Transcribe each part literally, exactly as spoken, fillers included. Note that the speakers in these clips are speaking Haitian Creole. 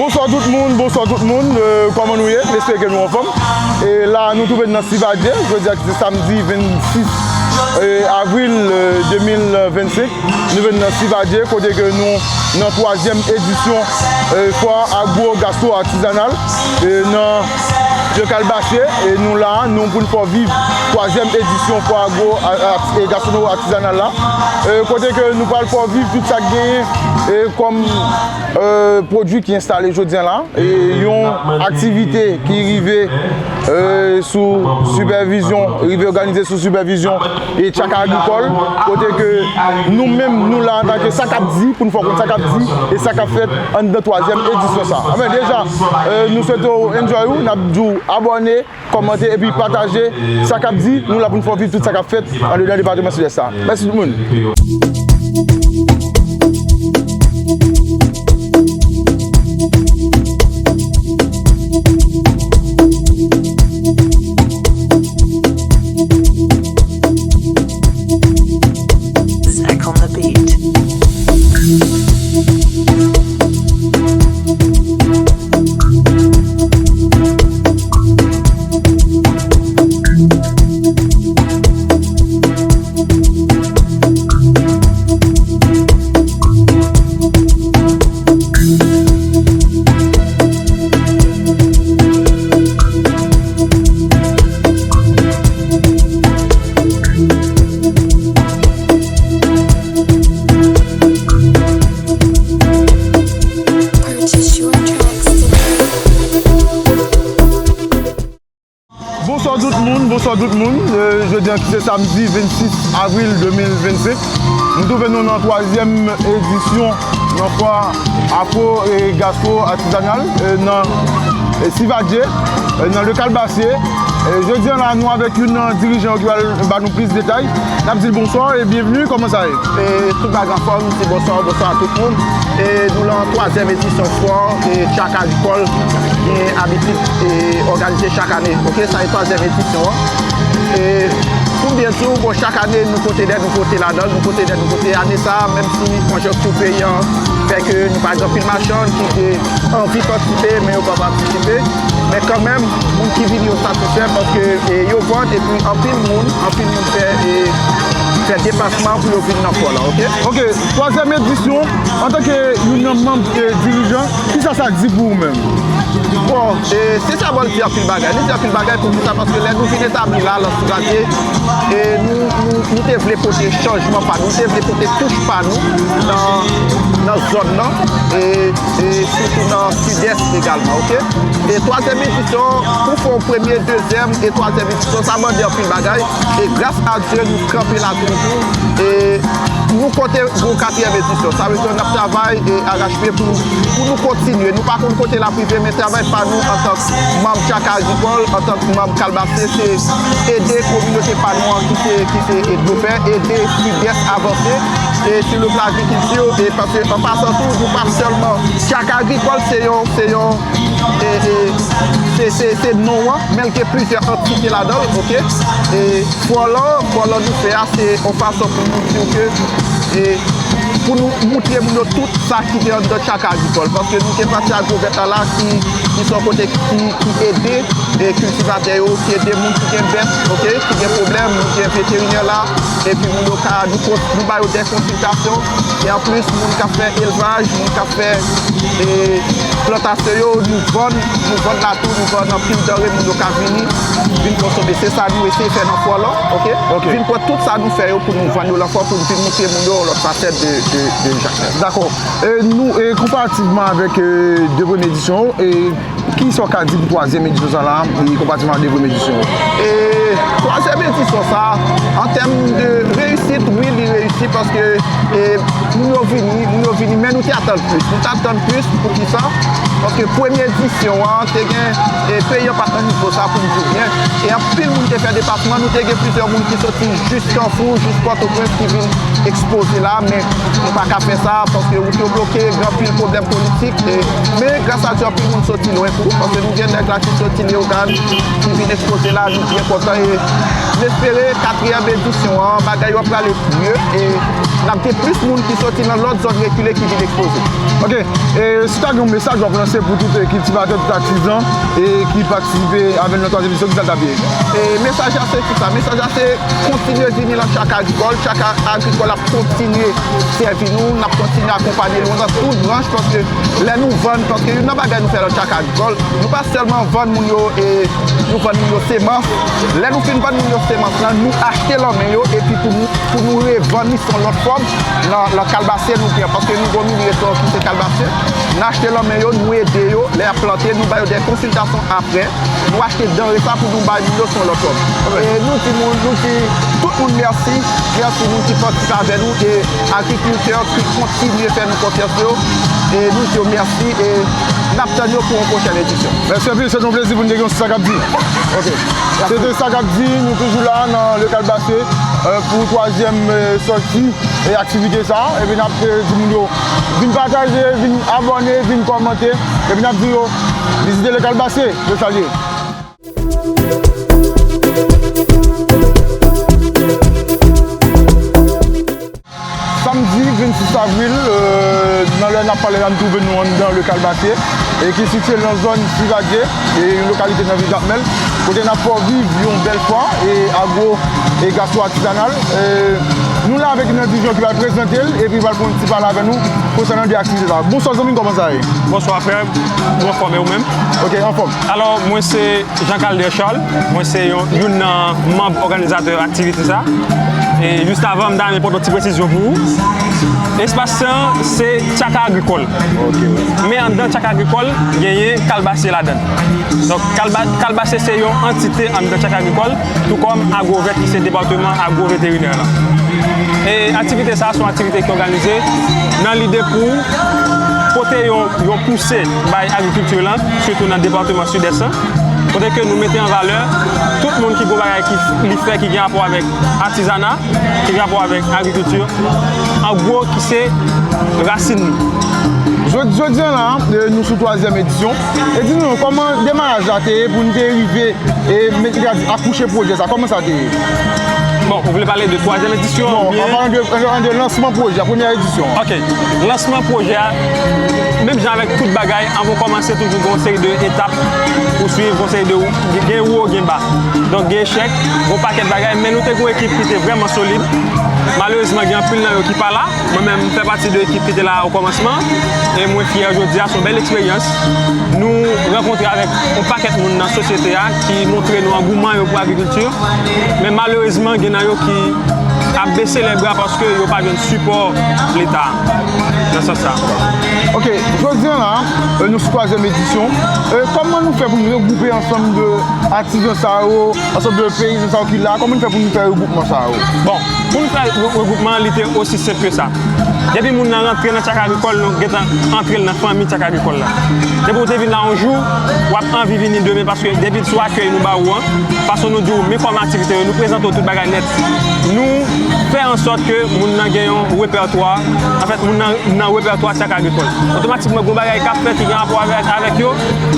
Bonswa tout moun, bonswa tout moun, euh, kòman nou ye? M espere ke nou anfòm. E la, nou twouve n nan Sivadye, jodi a ki se samdi vennsis, euh, avril, euh, de mil vennsenk. Nou vin nan Sivadye, kote ke nou nan twazyèm edisyon, euh, fwa agwo gastro atizanal, euh, nan Lekalbasye, e nou la, nou pou n fè w viv twazyèm edisyon fwa agwo a, a, e gastro atizanal la, euh, kote ke nou pral fè w viv tout sa k genyen, euh, kòm, euh, pwodui ki enstale jodi a la, e yon aktivite ki rive, euh, sou sipèvizyon, rive òganize sou sipèvizyon e Tchaka Agrikòl, kote ke nou menm, nou la antanke sa k ap di, pou n fè w konn sa k ap di e sa k ap fèt anndan twazyèm edisyon sa. Anben, deja, euh, nou swete w enjoy ou, n ap di w abòne, kòmante epi pataje sa k ap di, nou la pou n fè w viv tout sa k ap fèt andedan depatman Sidès sa. Mèsi tout moun. Zach on the beat. Purchase your tracks today. Bonswa tout moun, bonswa tout moun. Euh, jodi a ki se samdi vennsis avril de mil vennsenk, nou twouve nou nan twazyèm edisyon nan fwa afro e gastro atizanal, euh, nan, euh, Sivadye, euh, nan Lekalbasye. Euh, jodi a la, nou avèk youn nan dirijan yo ki pral ba nou plis detay. N ap di l bonswa e byenveni, kòman sa ye? E tout bagay anfòm, m di bonswa, bonswa a tout moun. E nou lan twazyèm edisyon fwa e Tchaka Agrikòl gen abitid e òganize chak ane. Oke, sa e twazyèm edisyon an. E pou m byen di w, bon, chak ane nou pote de nouvote ladan l, nou pote de nouvote. Ane sa a, menm si konjonkti peyi an fè ke nou pa gen anpil machann ki gen anvi patisipe, men yo pa patisipe. Men kanmenm, moun ki vini yo satisfè paske, e, yo vann epi anpil moun, anpil moun fè, e, fè deplasman pou yo vin nan fwa la, oke? Oke, twazyèm edisyon, antanke youn nan manm, e, dirijan, kisa sa di pou ou menm? Bon, e, se sa, bon, li di anpil bagay. Li di anpil bagay poukisa? Paske lè nou vin etabli la, lan Sivadye, e nou, nou, nou te vle pote chanjman pa nou, nou te vle pote touch pa nou nan, nan zòn nan, e, e sitou nan Sidès egalman, oke? E twazyèm edisyon, pou fè yon premye, dezyèm e twazyèm edisyon, sa mande anpil bagay. E gras a Dye, nou kanpe la toujou. E nou konte pou yon katriyèm edisyon. Sa vle di n ap travay e arache pye pou, pou nou kontinye. Nou pa konn kote l ap rive, men travay pa nou antank manm Tchaka Agrikòl, antank manm Kalbasye, se ede kominote pa nou an ki se, ki se e dlo vè, ede Sidès avanse, e sou le plan agrikilti, e paske an pasan tou, nou pa sèlman, Tchaka Agrikòl se yon, se yon, e, e, se, se, se non an, men l gen plizyè antite ladan l, oke? E fwa lan, fwa lan nou fè a, se yon fason pou nou di w ke, e, pou nou moutre moun yo tout sa ki gen anndan Tchaka Agrikòl, paske nou gen pati Agrovèt la la ki, ki se yon kote ki, ki ede, e, kiltivatè yo, ki ede moun ki gen bèt, oke, ki gen pwoblèm, nou gen veterinè la, epi moun yo ka, nou kon-, nou ba yo de konsiltasyon, e anplis, moun k ap fè elvaj, moun k ap fè, e, plantasyon yo, nou vann, nou vann la tou, nou vann anpil danre, moun yo ka vini, vin konsome. Se sa nou eseye fè nan fwa lan, oke? Oke. Vin pran tout sa nou fè yo pou nou vann yo lan fwa, pou nou vin moutre moun yo yon lòt fasèt de, de, de Jakmèl. Dakò. E nou, e konparativman avèk, e, de premye edisyon yo, e kisa w ka di pou twazyèm edisyon sa la, e konparativman ak de premye edisyon yo? E twazyèm edisyon sa, an tèm de reyisit, wi, li reyisi paske, e, moun yo vini, moun yo vini, men nou te atann plis. Nou te atann plis, poukisa? Paske premye edisyon an, te gen, e, peyi an pa t nan nivo sa pou m di w byen. E anpil moun te fè deplasman, nou te gen plizyè moun ki soti jis Kanfou, jis Pòtoprens ki vin ekspoze la, men nou pa ka fè sa paske wout yo bloke, gen anpil pwoblèm politik. E, men gras a Dye, anpil moun soti lwen tou, paske nou gen nèg la ki soti Leyogàn, ki vin ekspoze la, nou byen kontan. E m espere katriyèm edisyon an, bagay yo ap prale mye. E N ap gen plis moun ki soti nan lòt zòn rekile ki vin ekspoze. Ok, e si w ta gen yon mesaj w ap lanse pou tout, e, kiltivatè, tout atizan, e ki patisipe avè n nan twazyèm edisyon, ki sa l t ap ye? E mesaj la se kisa? Mesaj la se kontinye vini nan Tchak Agrikòl. Tchak Agrikòl ap kontinye sèvi nou, n ap kontinye akonpanye nou nan tout branch, paske lè nou vann, paske youn nan bagay nou fè nan Tchak Agrikòl, nou pa sèlman vann moun yo, e nou vann moun yo semans. Lè nou fin vann moun yo semans lan, nou achte lan men yo, epi pou nou, pou nou revann li sou yon lòt fòm, nan, nan kalbasye nou gen, paske nou gon milye sou ki se kalbasye, n achte lan men yo, nou ede yo, lè y ap plante, nou ba yo de konsiltasyon apre, nou achte danre sa pou nou bay moun yo sou yon lòt fòm. E nou di moun, nou di tout moun mèsi, mèsi moun ki patisipe avè nou, e agrikiltè ki kontinye fè nou konfyans yo, e nou di yo mèsi, e n ap tann yo pou yon pwochèn edisyon. Mèsi anpil, se te yon plezi pou n te gen w sou Sa k ap di. Ok. Se te Sa k ap di, nou toujou la nan Le Kalbasye, e, pou twazyèm, e, sòti e aktivite sa, epi n ap, e, di moun yo vin pataje, vin abòne, vin kòmante, epi n ap di yo vizite Le Kalbasye, yo salye. Samdi vennsis avril, e, nan lè n ap pale la, nou twouve nou anndan Le Kalbasye, e ki sitiye nan zòn Sivadye, e yon lokalite nan vil Jakmèl, kote n ap fè w viv yon bèl fwa, e agwo, e gastro atizanal. E nou la avèk Nandy Jean ki pral prezante l, epi l pral fè yon ti pale avè nou konsènan de aktivite sa. Bonswa zanmi m, kòman sa ye? Bonswa frè, nou anfòm, e ou menm? Ok, anfòm. Alò, mwen se Jean Calder Charles, mwen se yon, youn nan manm òganizatè aktivite sa. E jis avan, m ta renmen pote yon ti presizyon pou ou. Espas sa, se Tchaka Agrikòl. Men anndan Tchaka Agrikòl, genyen Kalbasye ladan l. Donk, Kalba-, Kalbasye se yon antite anndan Tchaka Agrikòl, tou kòm Agwovèt ki se depatman agwoveterinè la. E aktivite sa a se yon aktivite ki òganize nan lide pou pote yon, yon pouse bay agrikilti lan, sitou nan depatman Sidès lan, kote ke nou mete an valè tout moun ki gon bagay ki li fè ki gen rapò avèk atizana, ki gen rapò avèk agrikilti, an gwo, ki se rasin nou. Jodi, jodi a la, e, nou sou twazyèm edisyon. E di nou, kòman demaraj la te ye pou nou te rive, e, mete, akouche pwojè sa? Kòman sa te ye? Bon, ou vle pale de twazyèm edisyon? Non, oubyen an palan de, an, an de lansman pwojè, premyè edisyon. Ok. Lansman pwojè a, menm jan avèk tout bagay, anvan w kòmanse, toujou gen yon seri de etap ou swiv, gen yon seri de, gen wo, gen ba. Donk, gen echèk, gen yon pakèt bagay, men nou te gen yon ekip ki te vrèman solid. Malerezman, gen anpil nan yo ki pa la. Mwen menm, m fè pati de ekip ki te la o kòmansman, e mwen fyè jodi a, se yon bèl eksperyans. Nou rankontre avèk yon pakèt moun nan sosyete a ki montre nou angouman yo pou agrikilti, men malerezman, gen nan yo ki ap bese lèbra paske yo pa jwenn sipò Leta nan sans sa. Ok, jodi a la, e, nou sou twazyèm edisyon. E, kòman nou fè pou nou regwoupe ansanm de atizan sa yo, ansanm de peyizan sa yo ki la? Kòman nou fè pou nou fè regwoupman sa yo? Bon, pou nou fè re-, regwoupman an, li te osi senp ke sa. Depi moun nan rantre nan Tchaka Agrikòl, nou gentan antre l nan fanmi Tchaka Agrikòl la. Depi w te vin la yon jou, w ap anvi vini demen, paske depi sou akèy nou ba ou an, fason nou di w men kòman aktivite yo, nou prezante w tout bagay nèt. Nou fè an sòt ke moun nan gen yon repètwa, anfèt, moun nan nan repètwa Tchaka Agrikòl. Otomatikman, gon bagay k ap fèt ki gen rapò avèk, avèk yo,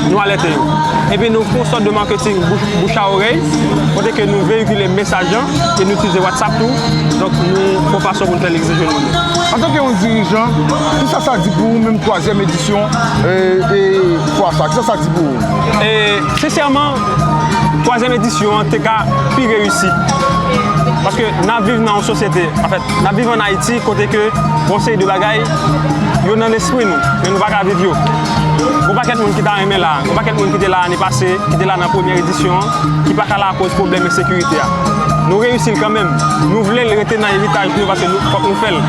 nou alète yo. Epi nou fè yon sòt de maketing bouch, bouch a orèy, kote ke nou veyikile mesaj lan, e nou itilize WhatsApp tou. Donk, nou fè yon fason pou nou fè l rive jwenn moun yo. Antanke yon dirijan, kisa sa di pou ou menm twazyèm edisyon, e, e, fwa sa? Kisa sa di pou ou? E, sensèman, twazyèm edisyon an te ka pi reyisi. Paske n ap viv nan yon sosyete, anfèt, n ap viv ann Ayiti kote ke gon seri de bagay, yo nan lespri nou, men nou pa ka viv yo. Gon pakèt moun ki ta renmen la, gon pakèt moun ki te la ane pase, ki te la nan premyè edisyon an, ki pa ka la akoz pwoblèm ensekirite a. Nou reyisi l kanmenm. Nou vle l rete nan eritaj nou paske nou, fòk nou fè l.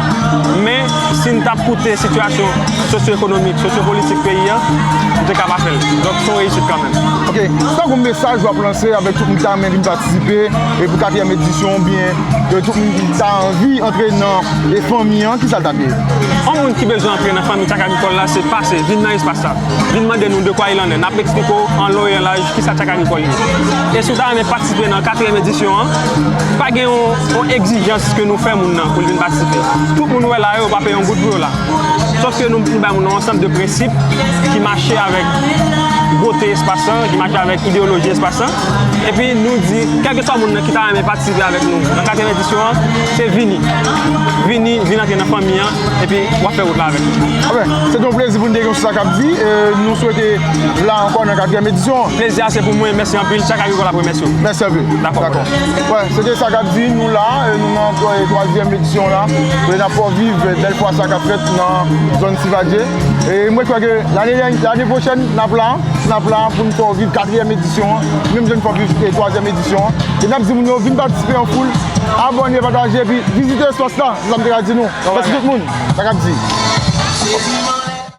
Men, si n t ap koute sitiyasyon sosyo-ekonomik, sosyo-politik peyi a, nou te ka pa fè l. Donk, se yon reyisit kanmenm. Ok, sa gon mesaj w ap lanse avèk tout moun ki ta renmen vin patisipe e pou katriyèm edisyon oubyen e tout moun ki ta anvi antre nan e fanmi an, kisa l t ap ye? Yon moun ki bezwen antre nan fanmi Tchaka Agrikòl la, se pase, vin nan espas sa. Vin mande nou de kwa il en est. N ap eksplike w an lon e an laj kisa Tchaka Agrikòl ye. E si w ta renmen patisipe nan katriyèm edisyon an, pa gen yon, yon egzijans ke nou fè moun nan pou l vin patisipe. Tout moun ou wè la yo, yo pa peye yon goud pou yo la. Sòf ke nou, nou bay moun nan yon ansanm de prensip ki mache avèk bote espas lan, ki mache avèk ideyoloji espas lan. Epi nou di, kèlkeswa moun nan ki ta renmen patisipe avèk nou nan katrèvenndisyon an, se vini. Vini, vin antre nan fanmi an, epi w ap fè wout la avèk nou. Anben, se te yon plezi pou n te gen w sou Sa K Ap Di. E, nou swete w la ankò nan katriyèm edisyon an. Plezi a se pou mwen. Mèsi anpil. Chak agrikòl ap remèsye w. Mèsi anpil. Dakò. Wè, se te Sa K Ap Di, nou la, e, nou nan twa-, twazyèm edisyon la. E n ap fè w viv bèl fwa sa k ap fèt nan zòn Sivadye. E mwen kwè ke lane, lane pwochèn, n ap la, n ap la pou n fè w viv katriyèm edisyon an, menm jan n fè w viv, e, twazyèm edisyon an. E n ap di moun yo, vin patisipe an foul, abòne, pataje, epi vizite espas la, se sa m te ka di nou. Mèsi tout moun, Sa K Ap Di.